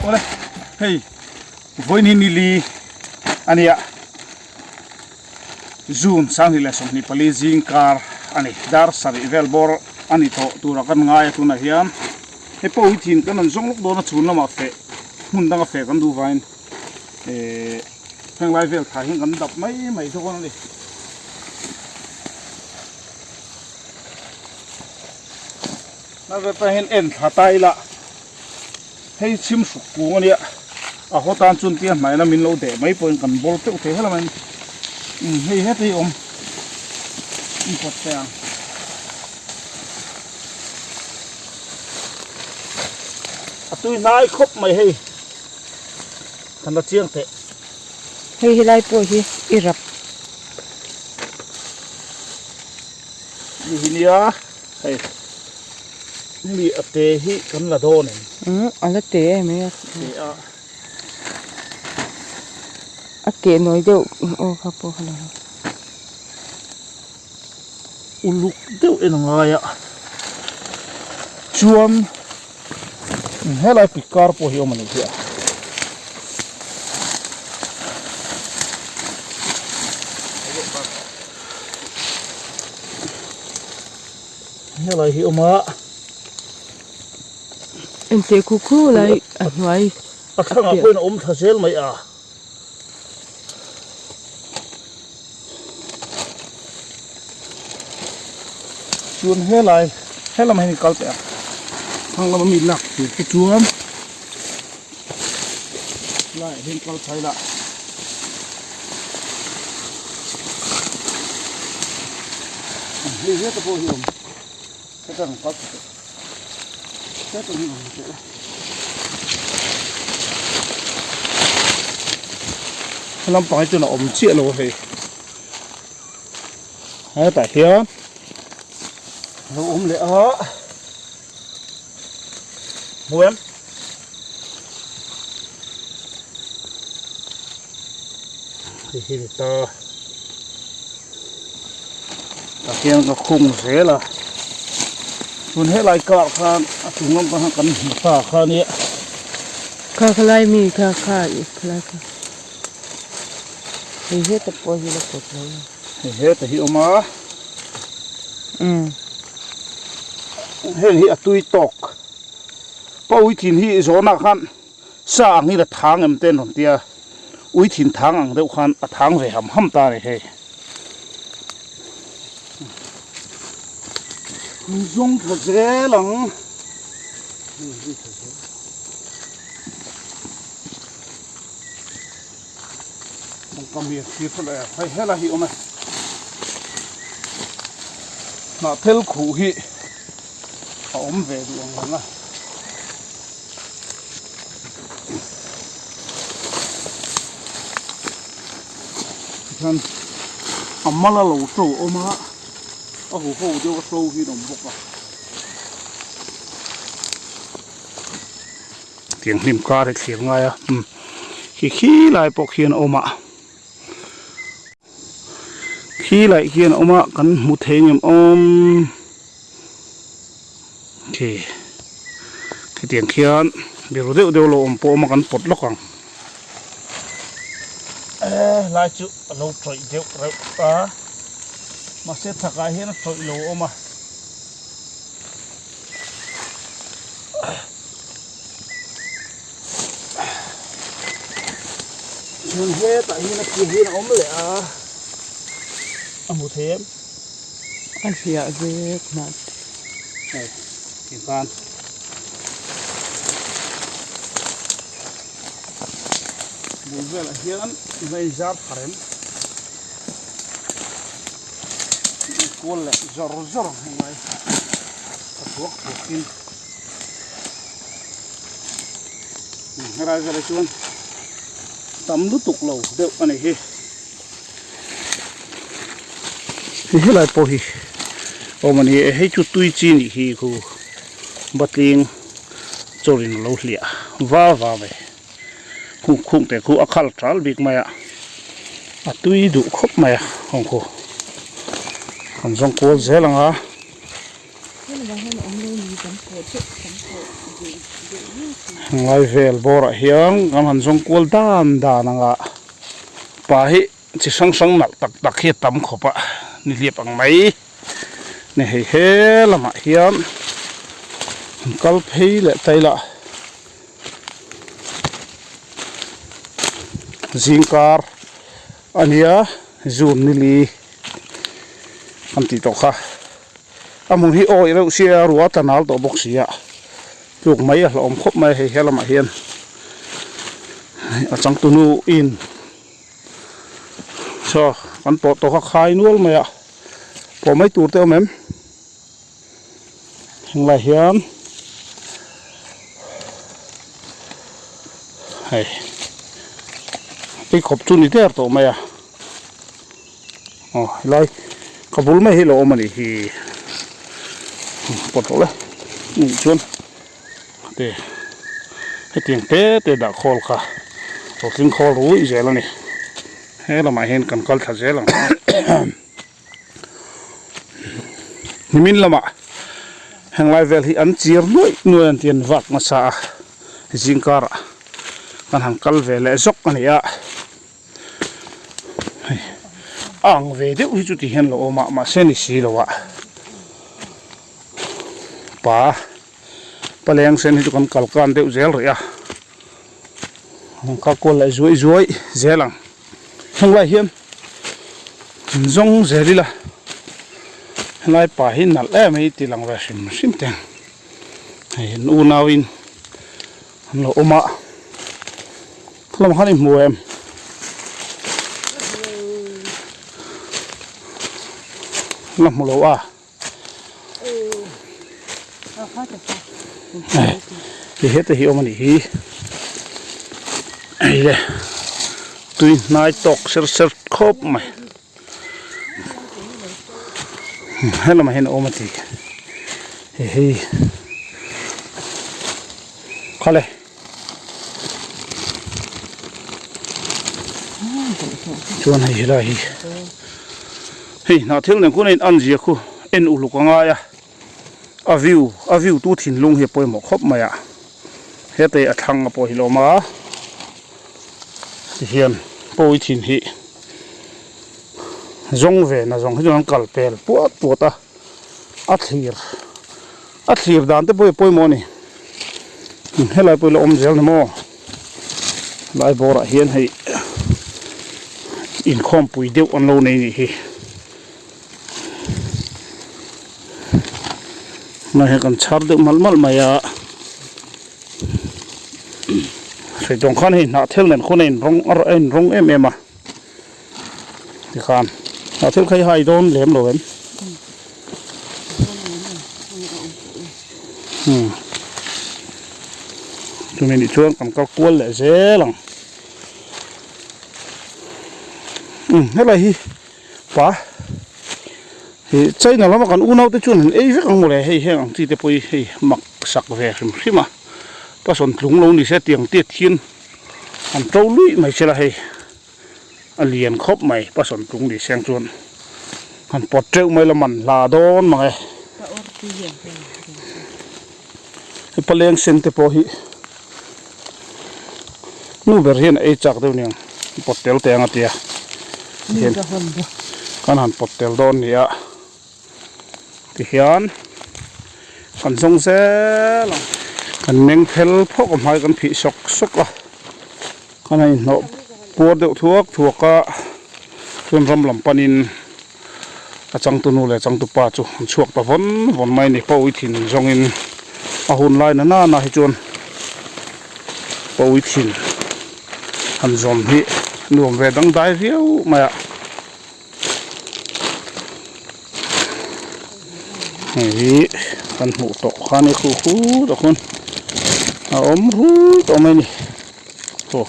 Awle hei vawiin hi nili a nia June 2024 zing kar a ni dar sarih vel bawr a ni tawh tura kan ngai a tunah hian hei pawh hi thin kan rawn zawng lawk dawn a chhun lamah feh hmun danga feh kan duh vangin ehh heng lai vel thla hian kan dap mai mai dawn a ni. Naveta hian en thla ta ila hei chhim hruk kung ania a haw tan chuan tia hnaina min lo deh mai pawhin kan bawl teuh thei helam in umm hei heta hi awm in kawt te ang a tui hnai khawp mai hei kan la chiang teh. Hei helai pawh hi i rap. Ni hi nia hei mi a te hi kan la dawn em? Umm a la te em mai a. Te a. A keh nawi deuh aw kha pawh kha lo. Uluk deuh en a ngai a chuan helai pikar pawh hi a awm a nih hi a. Helai hi awm a. Engteh khu khu lai a hnuai. A thlangah pawhin a awm thla zel mai a. Chuan helai helam hian i kal teh a thlang lama mi lak tur te chuan laiah hian kal thai la hei heta pawh hi a awm heta rawn kal thla teh heta hi rawn teh la helam pang hi chuan a awm chiah lo a hei hetah hian a lo awm leh a hmu em. Hei hi ni ta tah hian ka khung zel a tun helai kar khan a chung lam khan kan hmu ta kha nia. Kha khalai mi kha kha i khalai kha hei heta pawh hi la kawt lo a. Hei heta hi awm a. Umm. Heng hi a tui tawk pawi thin hi zawnah khan. Sa ang in a thang em te an rawn tia, ui thin thang ang deuh khan a thang ve ham ham ta a ni hei. Zawng tha zel ang. Kawngka mi a thlir tawh leh a, hei helai hi a awm e. Hnahthel khuh hi a awm ve duh ang reng a. Tikhian a mal a lo to awm a, a huho deuh a to hi an awm bawk a. Tiang hnim kar hi thlir ngai a umm khi khi lai pawh khian a awm a khi lai khian a awm a kan hmu thei ngem awm khi khitiang khian biru deuh deuh lo awm pawh a awm a kan pawt lawk ang e lai chu a lo tawih deuh reuh a mahse chhakah hian a tawih lo a awm a. Chuan hetah hian a piah hian a awm leh a, a hmu thei em? A hliah vek hnah te. Hei tikhan bul velah hian va inzar thar em? Kual leh zawr zawr a ngai a thuak thuak in helai velah chuan tam lutuk lo deuh a ni hi hei helai pawh hi awm a ni e hei chu tui chi nih hi khu batling chawrin a lo hliah va va ve. Khung khung te khu a khal ṭal bik mai a, a tui duh khawp mai a heng khu kan zawng kual zel ang a. Ngai vel bawrah hian kan han zawng kual dan dan ang a pa hi chi hrang hrang nalh tak tak hi a tam khawp a nihliap ang mai ni hei he lamah hian an kal phei leh ta ila zingkar a nia June nili kan tih tawh kha. A hmun hi awih reuh sia ruah a tla nal tawh bawk si a tluk mai a hlauhawm khawp mai a hei he lamah hian a changtunu in saw kan pawh tawh kha khai nual mai a pawh mai tur te awm em henglai hian hei pheikhawp chu ni der tawh mai a. Aw helai ka bul mai hi lo awm a nih hi pawt rawh le nih chuan te hetiang te te dah khawl kha lo tling khawl ruih zel a ni he lamah hian kan kal thla zel ang nimin lamah henglai vel hi an chir nuaih nuaih an ti an vak nasa a zingkarah kan han kal ve leh zawk a ni a. Hei a ang ve deuh hi chu ti hian lo awm a mahse ni si lo a pa paleng sen hi chu kan kal kan deuh zel rih a an kal kual leh zuai zuai zel ang heng lai hian zawng zel ila helai pa hi nalh em mai tih lang ve hrim hrim te hei an unau in an lo awm a. Lam khan i hmu em? La hmu lo a. Hei heta hi awm a nih hi. Hei le tui hnai tawk ser ser khawp mai. Helamah hian a awm a ti. Hei hei khawle. Chuan hei helai hi hei hnah thil nen khuan a in an zia khu en uluk a ngai a a view a view tu thinlung hi a pawimawh khawp mai a heta hi a thlang a pawh hi la awm a tihian pawi thin hi zawng ve na zawng hi chuan an kal pel puat puat a a thlir a thlir dan te pawh hi a pawimawh a ni helai pawh hi la awm zel ni maw helai bawrah hian hei inkhawmpui deuh an lo nei nih hi tunah hian kan chhar deuh malh malh mai a sawi tawng khan hei hnah thel nen khawn a inrawng a inrawng em em a. Tikhan a thil kha i hai dawn lem lo em? Hmm. Chumi nih chuan kan kal kual leh zel ang. Hmm, helai hi pa hi China lama kan unau te chuan han ei vek ang mawle hei heng ang chi te pawh hi hei mak sak ve hrim hrim a. Pasawn tlung lo ni se tiang tiat hian an to luih mai se la hei. A lian khawp mai pasawn tlung ni seng chuan han pawt teuh mai la man hla dawn mang e. He paleng sen te pawh hi nu ber hian a ei chak deuh niang pawt tel teh ang a tia tihian kan han pawt tel dawn ni a tihian kan zawng zel ang kan meng phel phawk a hmai kan phih sawk sawk a. Kan han inhnawh puar deuh thuak thuak a, chuan ram lam panin a changtunu leh changtupa chu an chhuak ta vawn vawn mai a ni. Pawi thin zawngin a hun lai na nana hi chuan pawi thin han zawm hi nuam ve dangdai viau mai a. Hei hi kan hmuh tawh kha ni khu khu tawh khawn a awm rui tawh mai a ni aw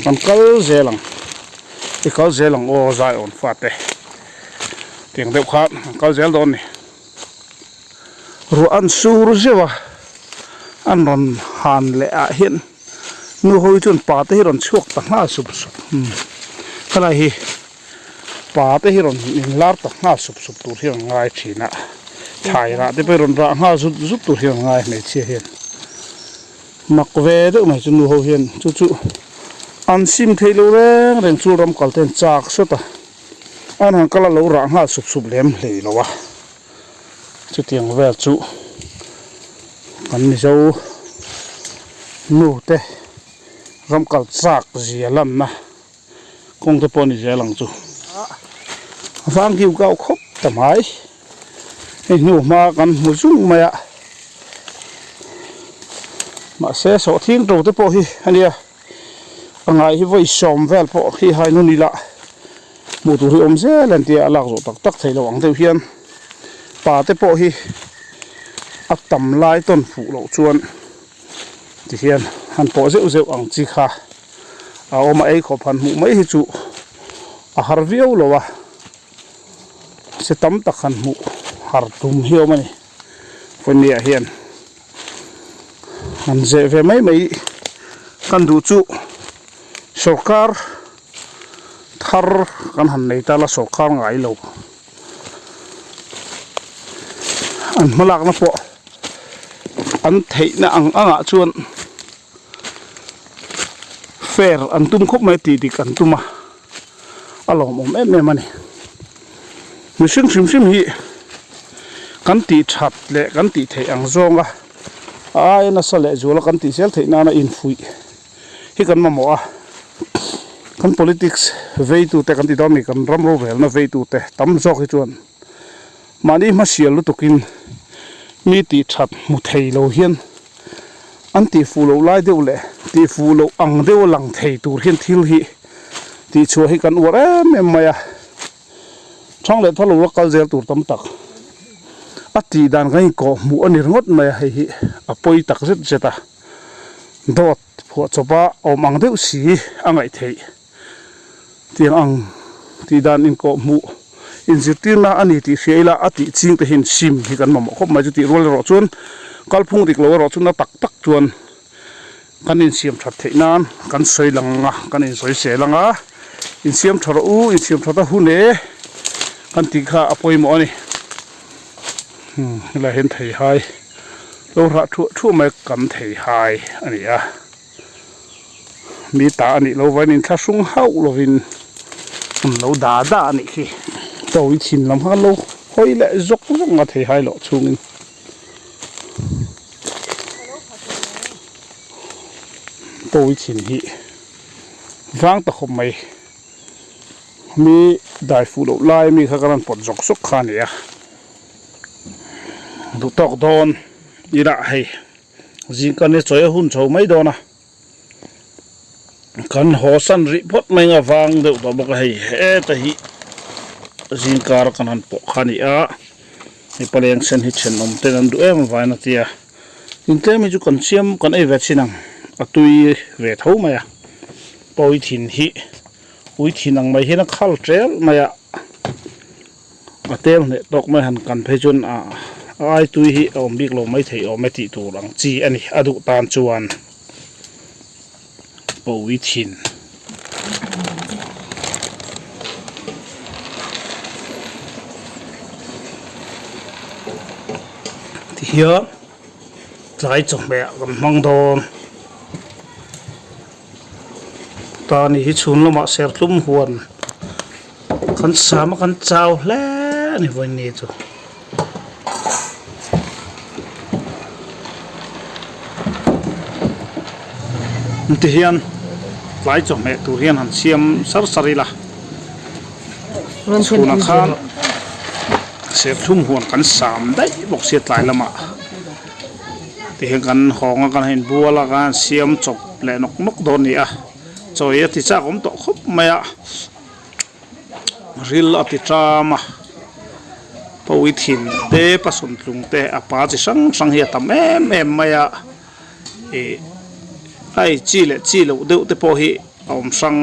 kan kal zel ang i kal zel ang aw zaiawn fate tiang deuh khan an kal zel dawn a ni ruah an sur zeuh a an rawn han leh ah hian. Nu ho hi chuan pa te hi rawn chhuak ta nghal sup sup helai hi pa te hi rawn inlar ta nghal sup sup tur hi an ngai thin a. Thlai rah te pawh i rawn rah nghal zut zut tur hian a ngai hmeichhia hian mak ve deuh mai chu nu ho hian chu chu an sim theih loh reng reng chu ram kal te an chak sawt a an han kal a lo rah nghal sup sup lem hlei lo a chutiang vel chu kan mizo nu te ram kal chak zia lanna. Kawng te pawh a ni zel ang chu. A vang kiu kau khawp ta mai. Hei hnu hma kan hmu zung mai a. Mahse sawhthing to te pawh hi a nia. A ngai hi vawi sawm vel pawh hi hai nun ila hmuh tur hi awm zel an tia a lak zawh tak tak thei lo ang deuh hian pa te pawh hi a tam lai tawn fuh loh chuan tihian han pawh zeuh zeuh ang chi kha. A awm a ei khawp han hmuh mai hi chu a har viau lo a, se tam tak han hmuh har tum hi a awm a ni. Vawnia hian han zeh ve mai mai kan duh chu sawrkar thar kan han nei ta la sawrkar ngai lo an hmalakna pawh an theihna ang angah chuan. Fair an tum khawp mai tih dik an tum a, a lawmawm em em a ni. Mihring hrim hrim hi kan tih that leh kan tih theih ang zawnga a aia nasa leh zuala kan tih zel theih nana infuih hi kan mamawh a. Kan politics veitute kan ti dawn a ni, kan ram rorelna veitute tam zawk hi chuan mahni hmasial lutukin mi tih that hmu thei lo hian an tih fuh loh lai deuh leh tih fuh loh ang deuh a lang thei tur hian thil hi tih chhuah hi kan uar em em mai a, thang leh thar lo la kal zel tur tam tak a tih dan kan inkawh hmuh a ni ringawt mai a hei hi a pawi tak zet zet a dawt phuah chawp a awm ang deuh si a ngaih theih. Tiang ang tih dan inkawh hmuh inzirtirna a ni tih hria ila a tih ching te hian sim hi kan mamawh khawp mai chu tih rual erawh chuan kalphung dik lo erawh chu na tak tak chuan kan insiam that theih nan kan sawi lang ang a kan insawi sel ang a insiam tha rawh u insiam that a hun e kan tih kha a pawimawh a ni helaiah hian theihai lo rah thuah thuah mai kan theihai a ni a. Mi ta a nih loh vain inthlahrung hauh lovin an lo dah dah a nih khi. Chawi chhin lam kha lo hawi leh zawk zawk a thei hai loh chhungin. Chawi chhin hi vang ta khawp mai. Mi dai fuh loh lai mi kha ka rawn pawt zawk zawk kha a ni a. Duh tawk dawn ila hei. Zingkan hi chawi a hun chho mai dawn a, kan haw san rih phawt mai ang a vang deuh tawh bawk a hei heta hi zingkar kan han pawh kha a ni a, hei paleng sen hi thenawm ten an duh em avangin a tia intlem hi chu kan siam kan ei ve chin ang a tui ve tho mai a pawi thin hi ui thin ang mai hian a khal tel mai a. A tel hneh tawk mai han kan phei chuan a ai tui hi a awm bik lo mai thei awm e tih tur ang chi a ni a duh tan chuan pawi thin. Tihian tlai chawhmeh ah kan hmang dawn ta ni hi chhun lamah serthlum huan. Kan sam a kan chau hle a ni vawiin chu. Ti hian tlai chawhmeh tur hian han siam sar sar ila chhunah khan serthlum huan kan sam daih bawk sia tlai lamah ti hian kan hawng a kan han inbual a kan han siam chawp leh nawk nawk dawn a ni a. Chawi a ti chak awm tawh khawp mai a, ril a ti ṭam a, pawi thin te pasawmtlung te a pa chi hrang hrang hi a tam em em mai a, ih a ei chi leh chi loh deuh te pawh hi a awm hrang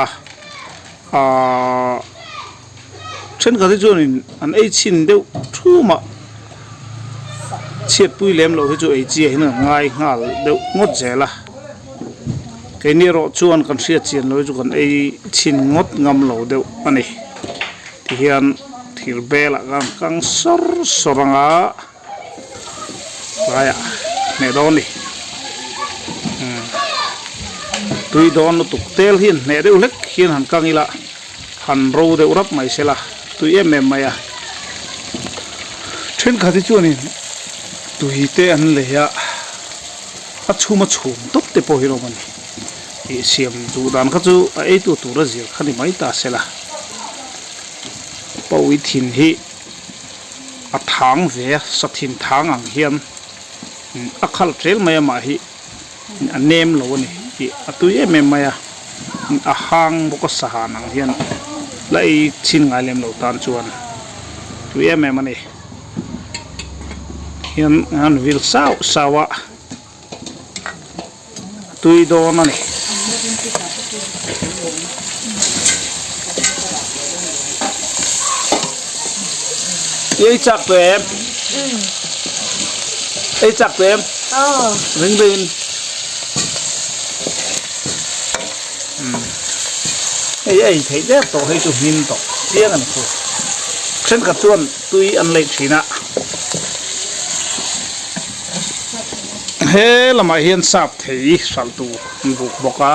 a, ahh thenkhat hi chuanin an ei chhin deuh thum a, chhiatpui lem loh hi chu ei chi ah hian an ngai nghal deuh ngawt zel a. Keini erawh chuan kan hriat chian loh hi chu kan ei chhin ngawt ngam lo deuh a ni. Tihian Thir belah khan kang sawr sawr ang a tlaiah hneh dawn a ni umm tui dawn lutuk tel hi an hneh deuh hlek hian han kang ila han ro deuh rap mai se la tui em em mai a thenkhat hi chuanin tui te an lei a a chhum a chhum tawp te pawh hi a awm a ni ih siam duh dan kha chu a ei tu tur a zir kha ni mai ta se la. Pawi thin hi a thang ve a, sa thin thang ang hian a khal tel mai a mah hi a nem lo a ni tih a tui em em mai a, a hang bawk a sahan ang hian la ei chhin ngai lem lo tan chuan tui em em a ni hian an vil sauh sauh a. Tui dawn a ni. I ei chak tawh em? Ei chak tawh em? Ring deuhin. Hei a ei theih der tawh hei chu hmin tawh chiang a ni khu. Thenkhat chuan tui an leih thin a. He lamah hian sap thei hralh tur an buk bawk a.